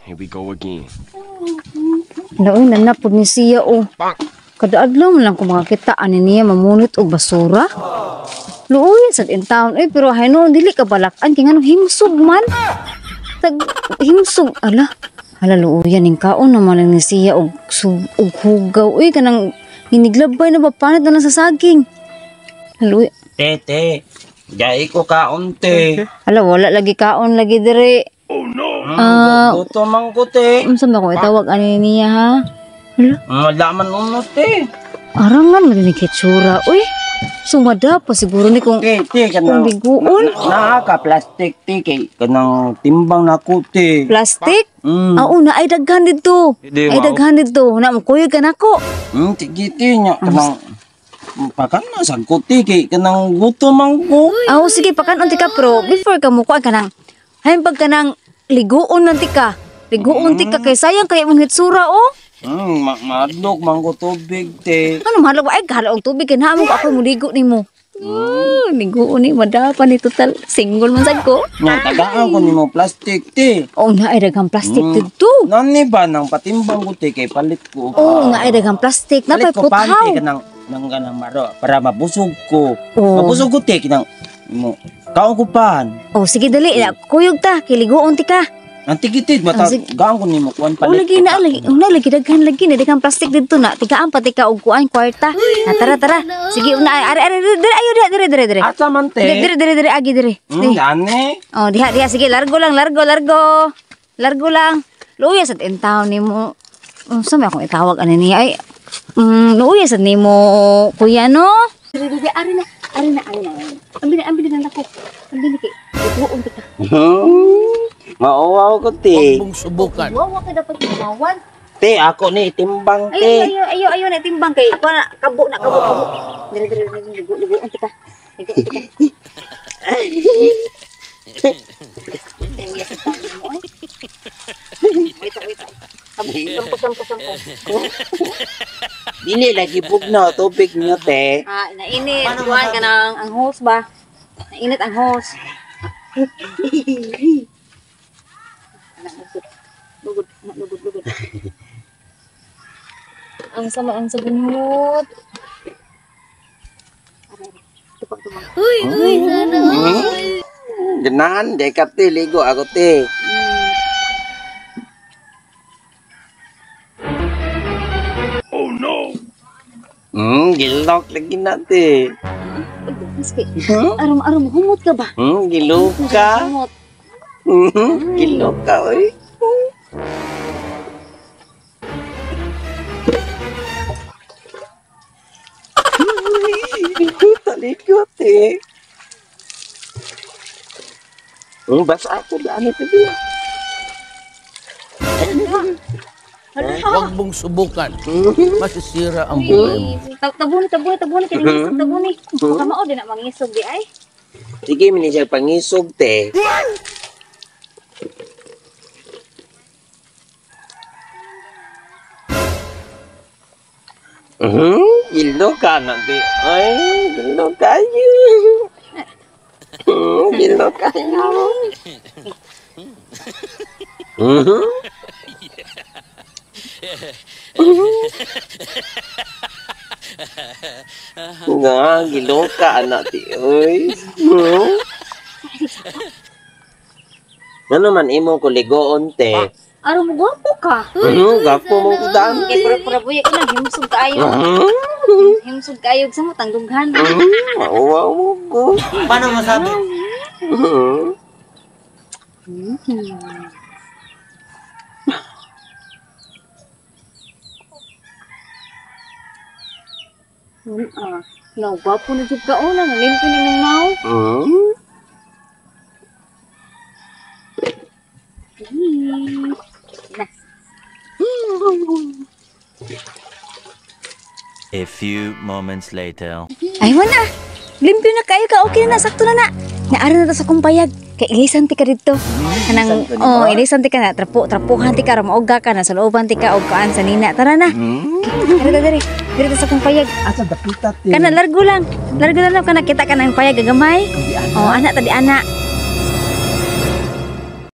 Here we go again. Laoy na na pud ni siya oh. Kada adlaw man lang ko makakita ani niya mamunot og basura. Luoy sad in town eh, pero hayno dili ka balak-an kay nganong himsog man. Tag himsog ala. Hala, luoyan ning kaon naman lang ni siya og og hugaw uy, kanang giniglabay na ba, panit na lang sa saging. Luoy. Te, te. Jai ko kaon, te. Hala, wala lagi kaon lagi dire. Ah. Gutom man ko, te. Unsa ba ko itawag ani niya ha? Hala. Wala man uno, te. Arangan man ni kitsura uy. Sumada pa siguro ni kung Te, te, kung kanang liguon. Naa ka plastic, te, kay kanang timbang nako, te. Plastic? Mm. Ah, una ay daghan dito. Hindi, Ay wow. daghan dito. Na mo kuyog ka nako. Sige, te, nya kanang pakan na sad ko, te, kay kanang gutom man ko. Ah, oh, sige, pakan unti ka, pero before ka mo kuan kanang hayin pag kanang liguon lang ti ka. Liguon ti ka kay sayang kay imong hitsura oh. Madlok man ko tubig, te. Ano mahalo ba ay galo og tubig kay naamo ko ako muligo nimo. Liguon ni madapa ni total single man sad ko. Nya tagaan ko nimo plastic, te. Oh, na ay daghang plastic dito. Nani ba nang patimbang ko, te, kay palit ko. Oh, na ay daghang plastic. Napay Palit ko puthaw. pante kanang nang kanang maro para mabusog ko. Oh. Mabusog ko, te, kanang mo. Kaon ko pan. Oh, sige dali, kuyog ta, kiliguon ti ka. Ang tigitid mata Ah, sige. gaan ko nimo kuan Oh, palit. lagi na lagi. Una lagi daghan lagi na daghang plastic didto na. Tigaan pa tika og kuan kwarta. Na tara tara. Sige una ay ari ari dire ayo dire dire dire dire. Asa man, te? Dire dire dire agi dire. Dire. Gani. Oh, diha diha sige largo lang, largo largo. Largo lang. Luya sad in town nimo. Unsa may akong itawag ani niya ay. Luya sad nimo kuya no. Dire dire ari na, ari na, ari na. Ambi na, ambi na nako. Ambi na kay liguon tika. Mauwaw ko, te. Huwag mong subukan. Wawa ka dapat mawan. Te, ako ni itimbang, Ayo, te. ayo, ayo, ayo, na timbang kay kuha na, kabo na, kabo, kabo. Dire, dire, dire, ligo, ligo, unti ka. Ligo, unti ka. Wait, wait. Sampo, sampo, sampo. Dili lagi bugnaw tubig niyo, te. Ah, nainit. Kuhan ka ng ang hose ba? Nainit ang hose. Lugod, lugod, lugod. Ang sama ang sabunot. Tupang, tupang. Ganahan, di ka, te. Ligo ako, te. Oh, no. Gilok lagi na, te. Maski, arom, arom, humot ka ba? Gilok ka. Humot. Gilok ka, oy. Talikot, te. Basa ako daan ito, te. Huwag mong subukan. Masisira ang buhay mo. Tabuni, tabuni, tabuni, kaya tabuni. Baka mao din na mangisog di ay. Sige, mini siya pangisog, te. Gilo ka na, te. Ay, gilo kayo. Gilo kayo. Nga, gilo ka na, te. Uy. Ano man imo ko ligoon, te? Aron mo gwapo ka. Gwapo mo ko daan, Kay pura pura buya ina himsog kaayo. Himsog kaayo sa mo tangdughan. Mauwaw mo ko. Paano masabi? Ah, no, gwapo na jud ka una, nalimpi ni mong naw. Na. A few moments later. Ay, wala. Limpyo na kayo ka. Okay na, sakto na na. Naara na ta sa kumpayag. Kay ilisan ti ka dito. Kanang, oh, ilisan ti ka na. Trapo, trapuhan ti ka. Ramauga ka na. Sa looban ti ka. Og kaan sa nina. Tara na. Tara na, dere. Dere ta sa kumpayag. Asa dapita, te? Kana, largo lang. Largo na lang. Kana, kita ka ng payag. Gagamay. Oh, anak tadi anak.